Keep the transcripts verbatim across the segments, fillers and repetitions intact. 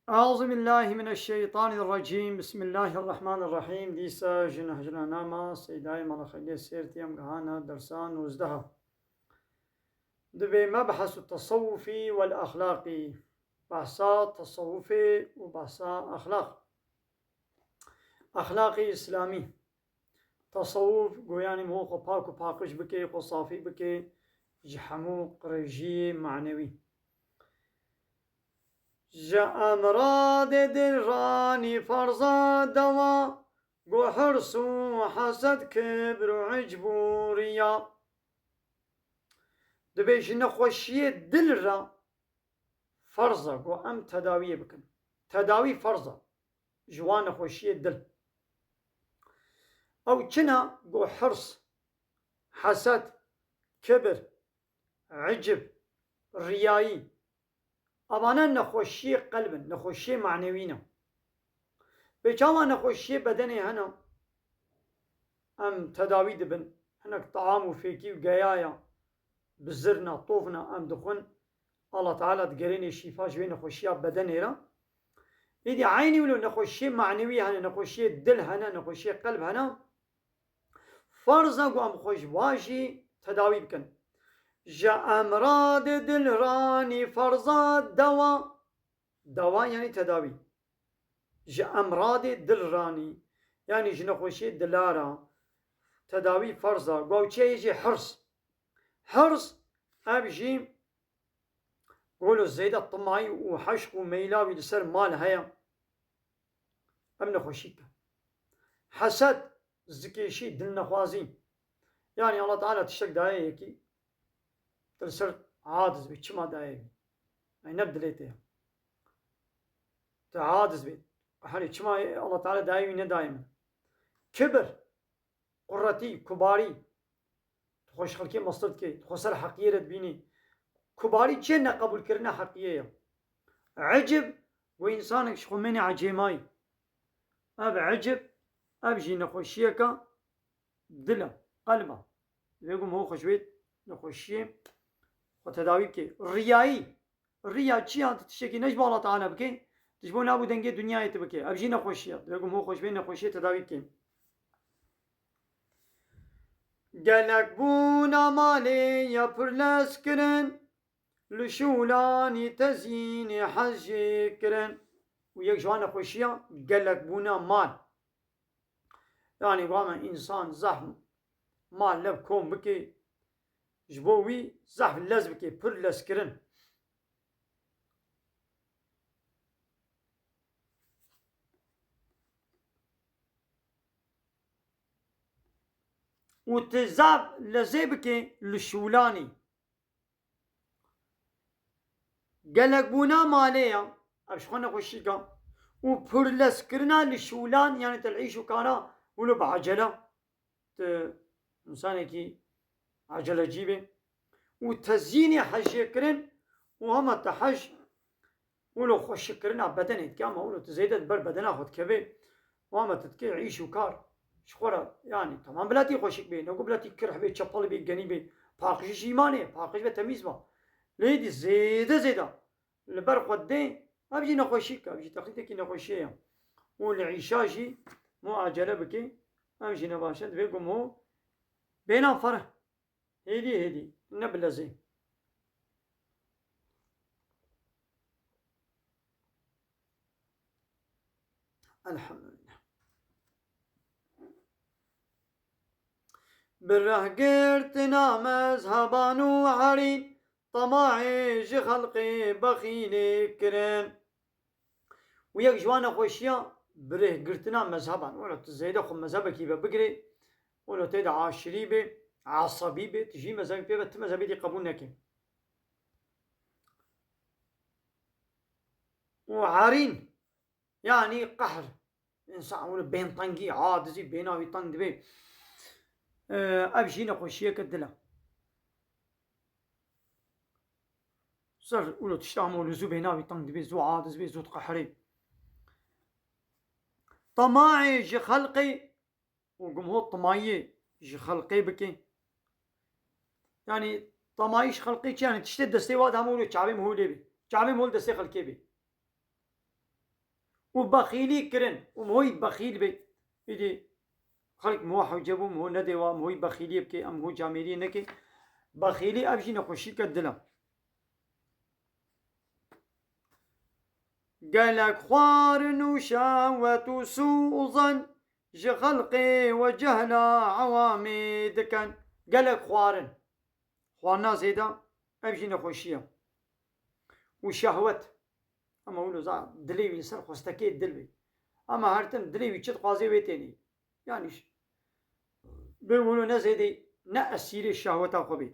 Eûzubillahimineşşeytanirrecîm. Bismillahirrahmanirrahîm. Dîsa ji Nehcnama Seydayê Mala Xelîlê Sêrtî em gihana dersa nozdeha. Dibê mebhesu tesewufî wel exlaqî. Behsa tesewufê û behsa exlaq. Exlaqê îslamî. Tesewuf, go yanî miho xwe pak û paqij bike, xwe safî bike ji hemû qirêjiyê manewî. Ji emradê dil ranî ferza dewa, go hirs û hesed, kibr û icb û riya. Dibê ji nexweşiyê dil re ferz e, go em tedawiyê bikin. Tedawî ferz e ji wan nexweşiyê dil. Ew çi ne? Go hirs, hesed, kibir, icib, riyayî. Evane nexweşiyê qelb in, nexweşiyê manewî ne. Bê çawa nexweşiyê bedenê hene, em tedawî dibin. Hinek taam û fêkî û geyaya, bizirna, tovna em dixwin. Allah Teala digerênê şîfa ji wê nexweşiya bedenê re. Êdî eynî wilo nexweşiyê manewî hene, nexweşiyê dil hene, nexweşiyê qelb hene. Ferz e ku em xwe ji wa jî tedawî bikin. Ji emradê dil ranî ferz e dewa. Dewa yanî tedawî. Ji emradê dil ranî, yanî ji nexweşiyê dila re tedawî ferz e. Go ew çi ye? Jî hirs. Hirs, ev jî go lo zêde timayî û heşq û meyla wî li ser mal heye. Em nexweşî dike. Hesed, zikêşî, dilnexwazî. Yanî Allah Teala tiştek daye yekî, tu li ser adiz bî, çima daye wî? Ey ne bi dilê te ye. Tu adiz bî. Herê çima Allah Teala daye wî, nedaye min? Kibir, quretî, kubarî. Tu xwe ji xelkê mestir dikî, tu xwe ser heqiyê re dibînî. Kubarî çi ye? Neqebûlkirina heqiyê ye. Ecib, go însanek ji xwe mêne ecêmayî. Ev ecib, ev jî nexweşiyeke dil e, qelb e. Divê ku miho xwe ji wê nexweşiyê xwe tedawî bike. Riyayî, riya çi ya? Tu tiştekî ne ji bo Allah Teala bike, tu ji bo nav û dengê dinyayê tu bike. Ev jî nexweşiye. Divê ku miho xwe ji vê nexweşiyê tedawî bike. Gelek bûna malê ya pirlez kirin, li şûlanî tezînê hej jê kirin. Û yek ji wan nexweşiya gelek bûna mal. Yanî, wame însan zehf mal lev kom bike, ji bo wî zehf lez bike, pir lezkirin. Û tu zehf lezê bike li şûlanî. Gelekbûna malê ya, ev ji xwe nexweşîka, û purlezkirina li şûlan, yanî te li îş û kara wilo bi ecele, tu însanekî ecelecî bê, û tezînê hejê kirin, û hema te hej, wilo xweşikkirina bedenê dike, ama wilo tu zêde di ber bedena xwe dikevê, û hema tu dikê îş û kar. Ji xwe re, yanî, temam biletî xweşik bê, ne ku biletî kirh bê, çepel bê, genî bê. Paqij ji îmanê, paqij ve temîz be. Lê dî zêde zêde li ber xwe dê, ev jî nexweşîk e, ev jî teqlîdekî nexweşiyê ye. Û li îşa jî mu acele bike, ev jî ne baş e, divê ku mu bêna fereh. Hêdî hêdî, ne bi lezê. Elhamdülillah. Bi rehgirtina mezheban û herîn, temaê ji xelqê bexîlê kirin. Û yek ji wan nexweşiya bi rêhgirtina mezheban. Wela tu zêde xwe mezhebekî ve bigirê, wela tê de aşirî bê, esebî bê, tu jî mezhebî pê ve, tu mezhebê dî qebûl neke. Û herîn, yanî qehr. Însan wilo bêntengî, adizî bêna wî teng dibê. Ev jî nexweşiyeke dil e. Ser wilo tişta hema wilo zû bêna wî teng dibê, zû adiz bê, zû diqeherê. Temaê ji xelqê û gumho timayiyê ji xelqê bike. Yanî temayî ji xelqê çi? Yanî tiştê destê wa de hema wilo çavê miho lê bê. Çavê miho li destê xelkê bê. û bexîlî kirin û mihoyî bexîl bê. Îdî xelk miho hewce bû, miho nedê wa, mihoyî bexîliyê bike, em miho camêriyê neke. Bexîlî ev jî nexweşîke dil e. Gelek xwarin û şehwet û sû û zan ji xelqê we cehla ewamê dikin. Gelek xwarin. Xwarina zêde, ev jî nexweşî ye. Û şehwet. Ama wilo za dilê wî li ser xwestekê dil bê. Ama her tim dilê wî çi dixwazê wê tênê. Yani ş-, bê wilo ne zêdê, ne esîrê şehweta xwe bê.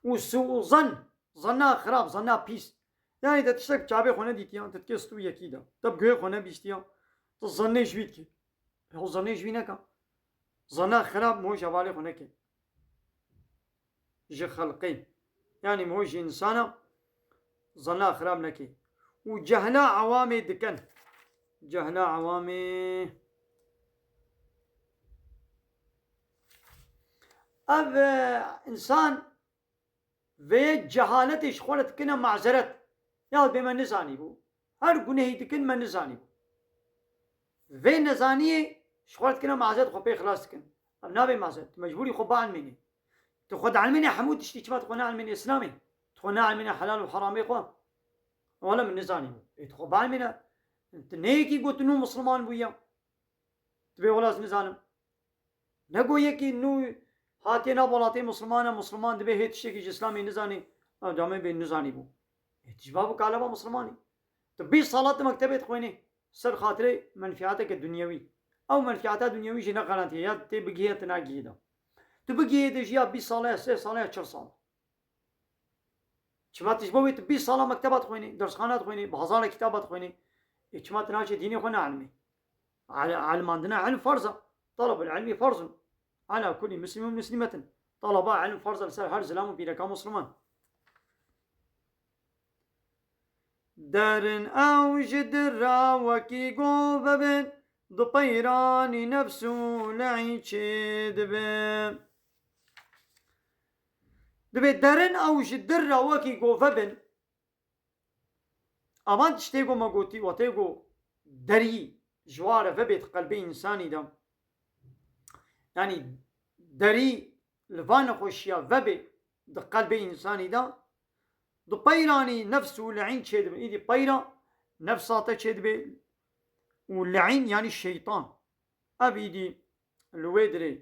Û sû û zan, zanna xirab, zanna pîs. Yani te tiştek bi çavê xwe nedîtiya, te dikê stû yekî de. Te bi guhê xwe nebîstiya, te zannê ji wî dikê. Ew zannê ji wî neke. Zanna xirab, miho ji hevalê xwe neke. Ji xelqê. Yani miho ji însana zanna xirab neke. Û cehla ewamê dikin. Cehla ewamê. Ev, e, însan vê cehaletê ji xwe re dikine mazeret. Ya bê me nizanîbû. Her gunehî dikin me nizanîbû. Vê nezaniyê ji xwe re dikine mazeret, xwe pê xilas dikin. Ev nabe mazeret. Tu mecbûrî xwe bielmênî. Tu xwe dielmênî hemû tiştî, çima tu xwe neelmênî Îslamê? Tu xwe neelmênî helal û heramê xwe? Wele min nizanîbû. Ê tu xwe bielmêne. Tu ne yekî got tu nû misilman bûye. Tu bê wela ez nizanim. Ne go yekî nû hatiye nav welatê misilman e, misilman dibe hê tiştekî ji Îslamê nizanî, ew camê bê nizanîbû. Ê tu ji bav û kalê ve misilman î. Tu bîst sala tu mektebê dixwînî, ser xatirê menfîateke dunyewî. Ew menfîata dunyewî jî ne garantiye, ya tê bigihê ya tu nagihî de. Tu bigihê de jî ya bîst sala ya, sê sala ya, çil sala. Çima tu ji bo wê tu bîst sala mekteba dixwînî, dersxana dixwînî, bi hezara kitaba dixwînî. Ê çima tu naçê dînê xwe neelmî? Al-, elmandina ilm ferz e. Talabul ilmi ferzun ala kulli muslimin ve muslimetin. Talaba ilm ferz e li ser her zilam û pîreka musliman. Derin ew ji dira wekî gove bin, di peyranî nefs û leî çêdibin. Dibê derin ew ji dir re wekî gove bin. Avan tiştê ku me gotî, wextê ku derî ji wa re vebê di qelbê însanî de. Yanî derî li va nexweşiya vebê di qelbê însanî de. Di peyranî nefs û leîn çêdibin. Îdî peyra nefsa te çêdibe û leîn yanî şeytan. Ev îdî li wê dirê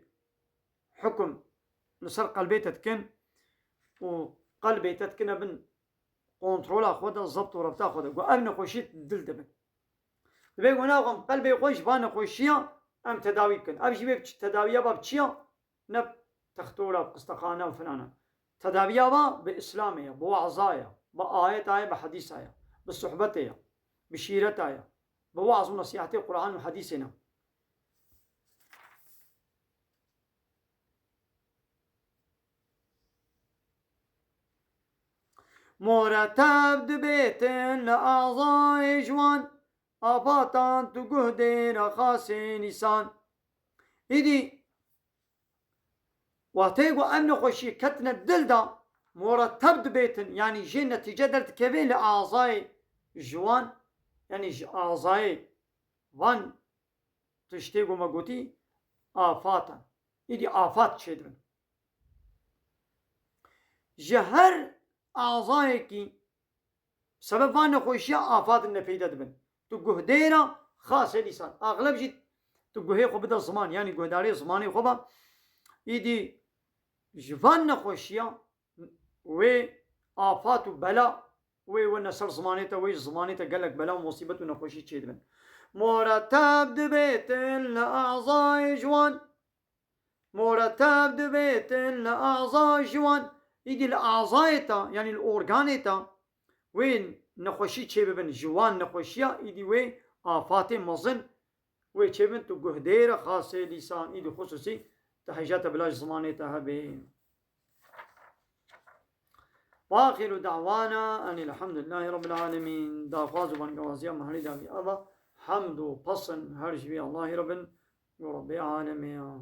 hukum li ser qelbê te dikin û qelbê te dikine bin kontrola xwe de, zebt û rebta xwe de. Got, ev nexweşî dil dibin. Dibê got, naxwem qelbê xwe ji van nexweşiya em tedawî bikin. Ev jî bê bi çi-, tedawiya ba bi çi ya? Ne bi textora, bi qistexana û filana. Tedawiya ba bi Îslamê ya, bi waza ya, bi ayeta ya, bi hedîsa ya, bi sohbetê ya, bi şîreta ya, bi waz û nesîhetê Quran û hedîsê ne. Mureteb dibêtin li azayê ji wan, afatan tu guhdêra xasê nîsan. Îdî, wextê ku ev nexweşî ketine dil de, mureteb dibêtin, yanî jê netîce derdikeve li azayê ji wan, yanî ji azayê van tiştê ku me gotî, afat e. Îdî afat çêdibin. Ji her azayekî sebeb van nexweşiya afat ne peyda dibin. Tu guhdêra xasê lîsan. Axleb jî tu guhê xwe bide ziman, yanî guhdarê zimanê xwe be. Îdî ji van nexweşiya wê afat û bela wê wene ser zimanê te, wê ji zimanê te gelek bela û musîbet û nexweşî çêdibin. Mureteb dibêtin li azayê ji wan. Mureteb dibêtin li aza ji wan. Îdî li azayê te, yanî li organê te wê nexweşî çêbibin, ji wan nexweşiya îdî wê afatê mezin wê çêbin, tu guhdêra xasê lîsan, îdî xusûsî tu hejete bila ji zimanê te hebê. Wa axiru da'wana enî elhamdulillahî rabbil alemîn. Daxwaz û bangewaziya me herî dawî ava, hemd û pesin her ji vî Allahî re bin, û Rebbê alemê ya.